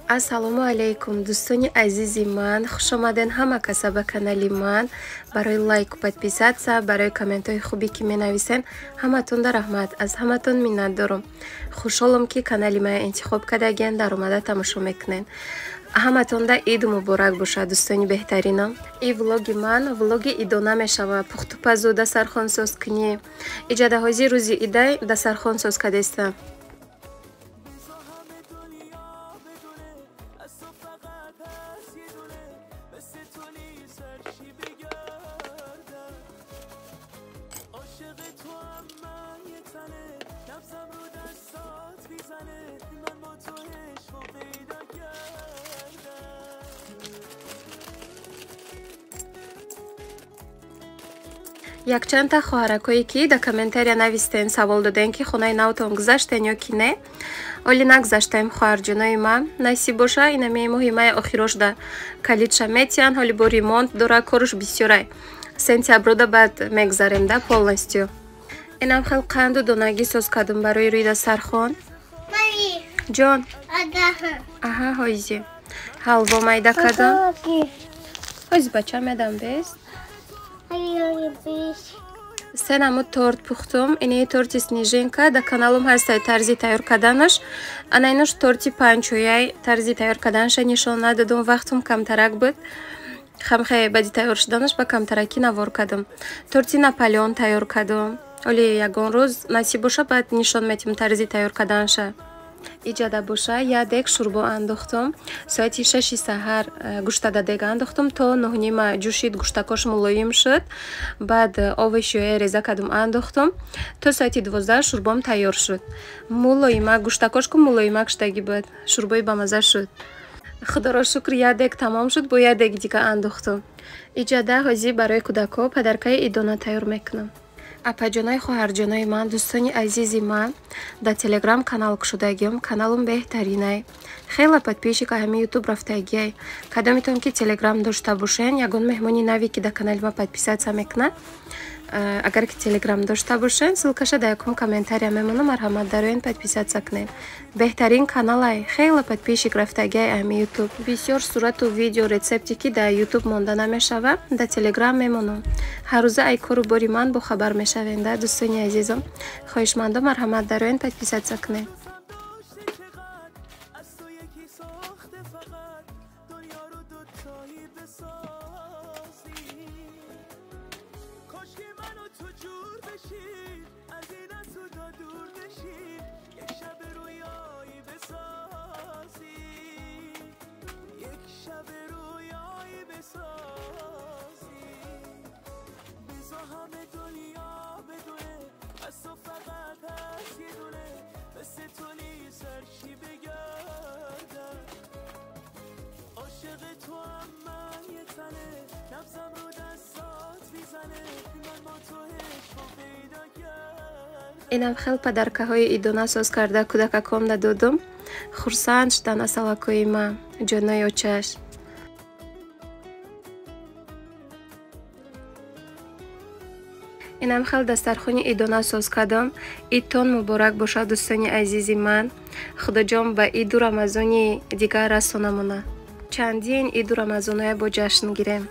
Ассалому алайкум, дӯстони азизи ман, хуш омаден ҳама каса ба канали ман. Барои лайку подписаться, барои комментҳои хубе ки менависен, ҳаматонда раҳмат, аз ҳаматон миннат дорам. Хушҳолам ки канали мая интихоб кардаген, дар омада тамошо мекунен. Ҳаматонда иду муборак бошад, дӯстони беҳтаринам. И влоги ман влоги идона мешава, пухтупазу, дастархонсоз кунӣ. Иҷада ҳозир рӯзи идай дастархонсоз кардестам. Якчандта хоҳаракое ки дар комментария навистен, савол доден ки хонаи навтон гузаштен ё ки не. Оли нагузаштаем, хоҳарҷонои ман. Насиб боша, инаме моҳи май охирошда калидша метиҳанд, ҳоли бо ремонт дора, коруш бисёрай. Сентяброда баъд мегузарем да полностью. Инам хел қанду донагӣ соз кардам барои рӯи дастархон. Ҷон. Аҳа, ҳоизи. Ҳалво майда кардам. Ҳоизи бача медам бест. Се намуд торт пухтум. Ини торти снежинка, дар каналум ҳастай тарзи тайёр карданаш. Ана инуш торти панчояй, тарзи тайёр карданаша нишон надодум, вақтум камтарак буд. Хамхе баъди тайёр шуданаш ба камтаракӣ навор кардам. Торти Наполеон тайёр кардум. Оли ягон рӯз насиб боша, баъд нишон метим тарзи тайёр карданаша. Иҷада боша, як дег шӯрбо андохтум. Соати 6 саҳар гӯшта да дег андохтум, то 9:30 ҷӯшид, гӯштакош мулоим шуд. Баъд овощиҳое реза кардум, андохтум. То соати 12 шӯрбом тайёр шуд. Мулоимак гӯштакош ку мулоимак шудагӣ буд. Шӯрбои бамаза шуд. Худоро шукр, як дег тамом шуд, бо як деги дига андохтум. Иҷада ҳозир барои кӯдакҳо падаркаи идона тайёр мекунам. Апаҷонои хоҳарҷонои ман, дӯстони азизи ман, дар телеграм канал кушодагиам, каналум беҳтаринай. Хела подписчика ҳами ютуб рафтагиай. Кадометон ки телеграм дошта бошен, ягон меҳмони наве ки дар канали ма подписаться мекунад, агар ки телеграм дошта бошен, ссылкаша дар якум комментария мемонам, марҳамат дароен подписаться кунед. Беҳтарин каналай, хела подписчик рафтагиай ҳами ютуб. Бисёр сурату видео рецепте ки дар ютуб монда намешава, дар телеграм мемонам. Ҳар рӯза ай кору бори ман бохабар мешавем, да дӯстони азизам. Хоҳишмандо марҳамат дароен подписаться кунед. Инам хел падаркаҳои идона соз карда кӯдакаком додум. Хурсанд шудан асалакои ман, ҷонои очаш. Инам хел дастархони идона соз кардам. Идтон муборак бошад, дӯстони азизи ман. Худоҷон ба иду рамазони дигар расонамона. Чандин иду рамазоное бо ҷашн гирем.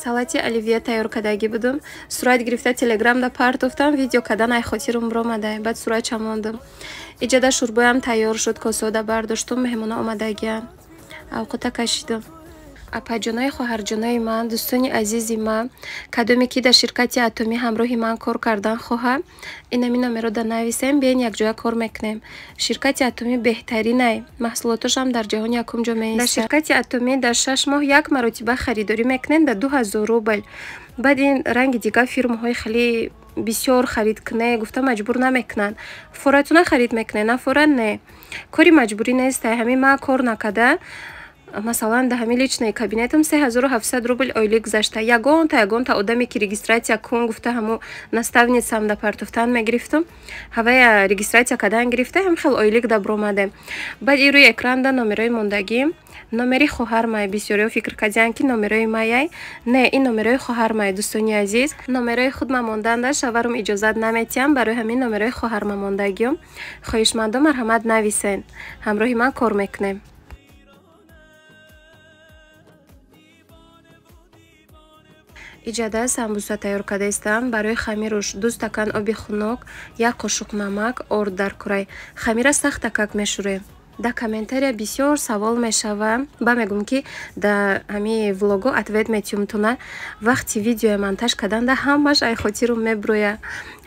Салати оливье тайёр кардагӣ будум. Сурат гирифта телеграмда партофтам, видео кардан ай хотирум ромадай, баъд сурат чамондум. Иҷада шӯрбоям тайёр шуд, косода бардоштум, меҳмона омадагиян. Авқота кашидум. Апаҷонои хоҳарҷонои ман, дӯстони азизи ман, кадоме ки дар ширкати Атомӣ ҳамроҳи ман кор кардан хоҳад, инами номеро да нависем, биёен якҷоя кор мекунем. Ширкати Атомӣ беҳтаринай, маҳсулотошам дар ҷаҳон якум ҷо меистад. Дар ширкати Атомӣ дар 6 моҳ як маротиба харидорӣ мекунем дар 2000 рубл. Баъд ин ранги дигар фирмаҳои хеле бисёр харид куне гуфта маҷбур намекунанд. Форатуна харид мекунед, на фора не. Кори маҷбурӣ нест, ҳамин ман кор накарда, масалан дар ҳамин личный кабинетам 3700 рубл ойлик гузашта. Ягонта одаме ки регистрация кун гуфта ҳамо наставницам да партофтан мегирифтам, ҳавая регистрация кардан гирифта, ҳам хел ойлик да баромадем. Баъд и рӯи экранда номерои мондагӣ, номери хоҳармай. Бисёриҳо фикр кардиянд ки номерои маяй. Не, ин номерои хоҳармай, дӯстони азиз. Номерои худма монданда шаварум иҷозат наметиҳам, барои ҳамин номерои хоҳарма мондагиём. Хоҳишмандо марҳамат нависен, ҳамроҳи ман кор мекунем. Иҷада самбуса тайёр кардаистам. Барои хамируш 2 стакан оби хунук, 1 қошуқ намак, орд дар курай. Хамира сахтакак мешӯрем. Дар комментария бисёр савол мешава, ба мегӯм ки дар ҳами влого ответ метиҳумтона. Вақти видеоя монтаж карданда ҳамаш ай хотирум меброя.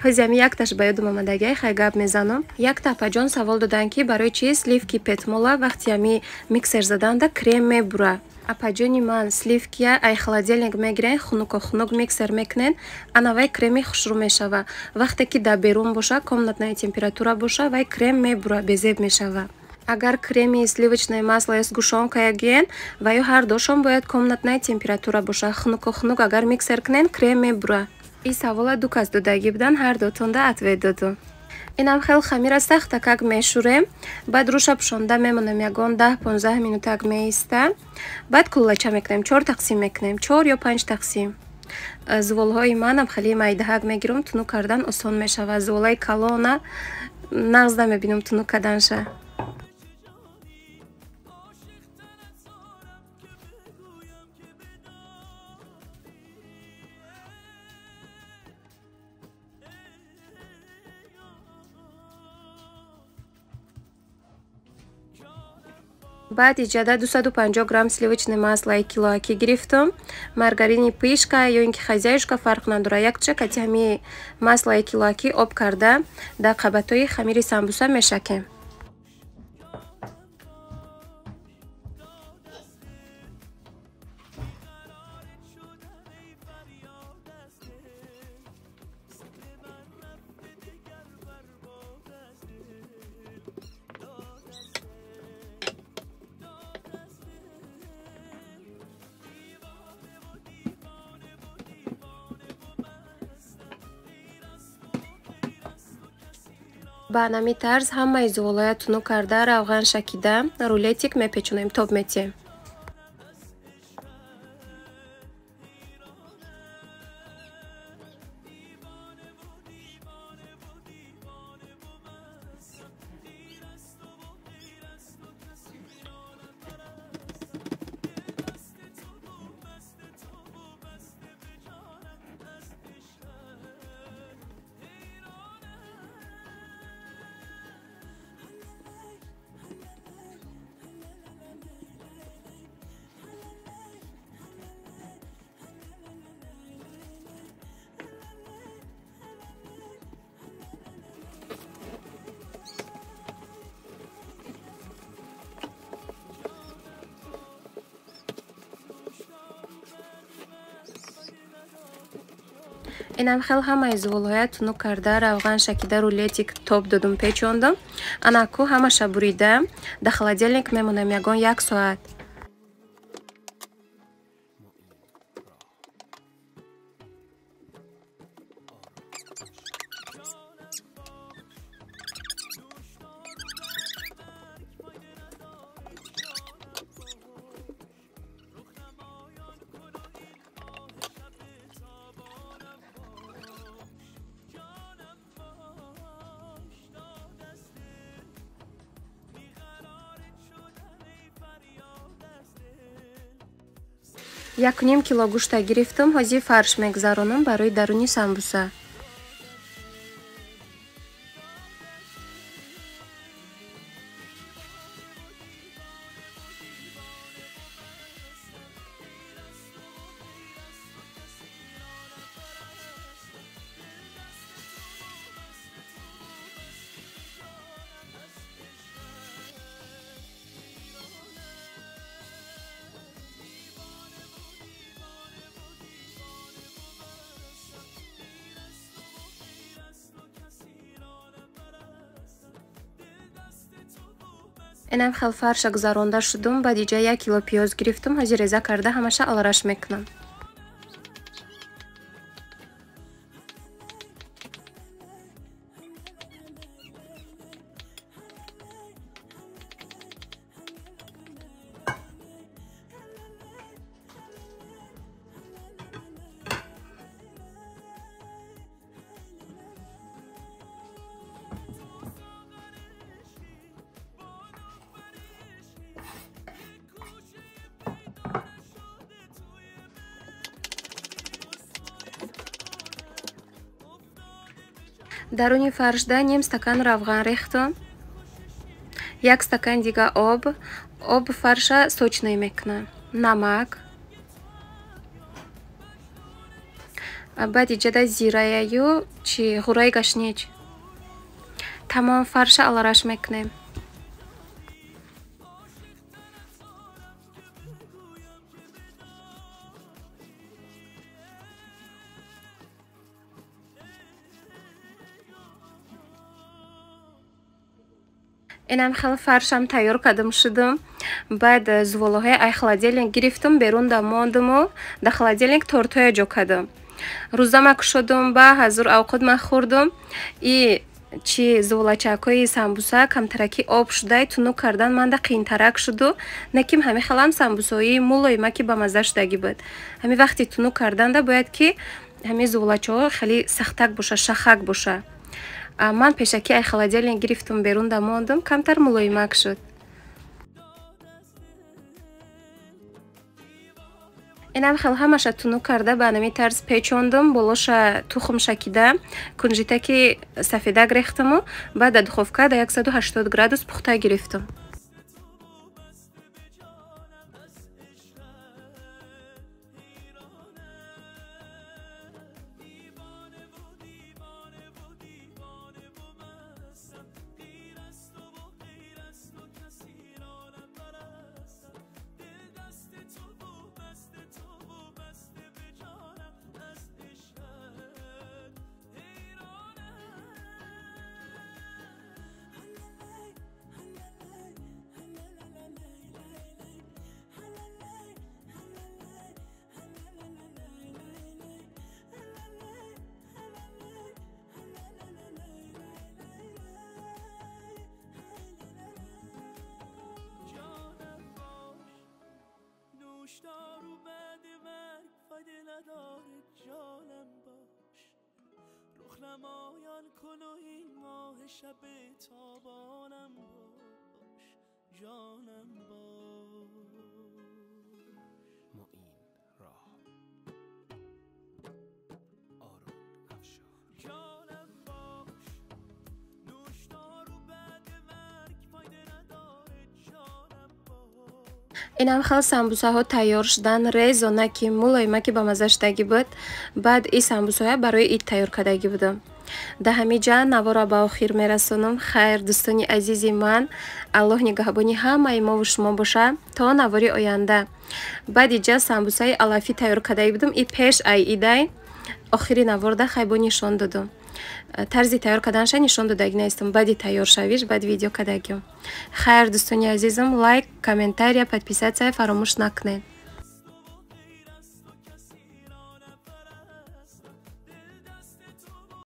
Ҳози ҳами якташ ба ёдум омадагиай, хай гап мезанам. Якта апаҷон савол доданд ки барои чи сливки петмола вақти ҳами миксер заданда крем мебура. Апаҷони ман, сливкия ай холодильник мегирен, хунуко хунук миксер мекунен, ана вай креми хушрӯ мешава. Вақте ки дар берун боша, комнатная температура боша, вай крем мебура, безеб мешава. Агар креми сливочное масло ё сгущёнкая гиен, ва ё ҳар дошон бояд комнатная температура боша. Хунуко хунук агар миксер кунен, крем мебура. Ин савола ду кас додагӣ будан, ҳар дотонда ответ додум. Инам хел хамира сахтакак мешӯрем, баъд рӯша пӯшонда мемонем ягон 10-15 минутак меиста. Баъд куллача мекунем, 4 тақсим мекунем, 4 ё 5 тақсим. Зуволҳои манам хеле майдаҳак мегирам, тунук кардан осон мешавад. Зуволаи калона нағз намебинам тунук карданша. Баъд иҷада 250 грамм сливочное масло килоаки гирифтам. Маргарини пышка ё ин ки хозяюшка фарқ надора. Якча кати ҳами маслои килоаки об карда дар қабатҳои хамири самбуса мешакем. Ба ҳамин тарз ҳамаи зуволоя тунук карда, равған шакида, рулетик мепечонем, тоб метиҳем. Инам хел ҳамаи зуволҳоя тунук карда, равған шакида, рулетик тоб додум, печондум. Анаку ҳамаша бурида дар холодильник мемонам ягон 1 соат. 1,5 кило гӯшта гирифтам, ҳозир фарш мегузаронам барои даруни самбуса. Инам хел фарша гузаронда шудум, баъд иҷа 1 кило пиёз гирифтум, ҳозир реза карда ҳамаша алараш мекунам. Даруни фаршда ним стакан равған рехтум, 1 стакан дига об. Об фарша сочный мекунам, намак, баъд иҷада зираяю чи ғураи гашнич. Тамом фарша алараш мекунем. Инам хел фаршам тайёр кардам шудум. Баъд зуволаҳои ай холодильник гирифтум, берун да мондуму да холодильник тортҳоя ҷо кардам. Рӯзама кушодум, ба ҳазур авқот ман хӯрдум. И чи зуволачакҳои самбуса камтараки об шудай тунук кардан манда қиинтарак шуду. Неким ҳами хелам самбусои мулоима ки ба мазза шудагӣ буд. Ҳами вақти тунук карданда бояд ки ҳами зуволачаҳо хеле сахтак боша, шахак боша. Ман пешакӣ ай холодильник гирифтум, берун да мондум, камтар мулоимак шуд. Инам хел ҳамаша тунук карда ба ҳамин тарз печондум, болоша тухм шакида, кунжитаки сафедак рехтаму, баъд дар духовка дар 180 градус пухта гирифтум. دارو بعد مرگ فایده نداره جانم باش، رخ نمایان کن و این ماه شب تابانم باش، جانم باش. معین راه آرون افشار. جانم باش، نوش دارو بعد مرگ فایده نداره جانم باش. Инам хел самбусаҳо тайёр шудан, резона ки мулоима ки ба мазза шудагӣ буд. Баъд и самбусаҳоя барои ид тайёр кардагӣ будам. Дар ҳамин ҷа навора ба охир мерасонам. Хайр, дӯстони азизи ман, Аллоҳ нигаҳбони ҳамаи мову шумо боша то навори оянда. Баъд иҷа самбусаи алафӣ тайёр кардагӣ будам и пеш ай идай охири наворда хайбо нишон додам. Тарзи тайёр карданша нишон додагӣ нестам. Баъди тайёр шавиш, баъд видео кардагиам. Хайр, дӯстони азизам, лайк, комментария, подписатсия фаромӯш накунед.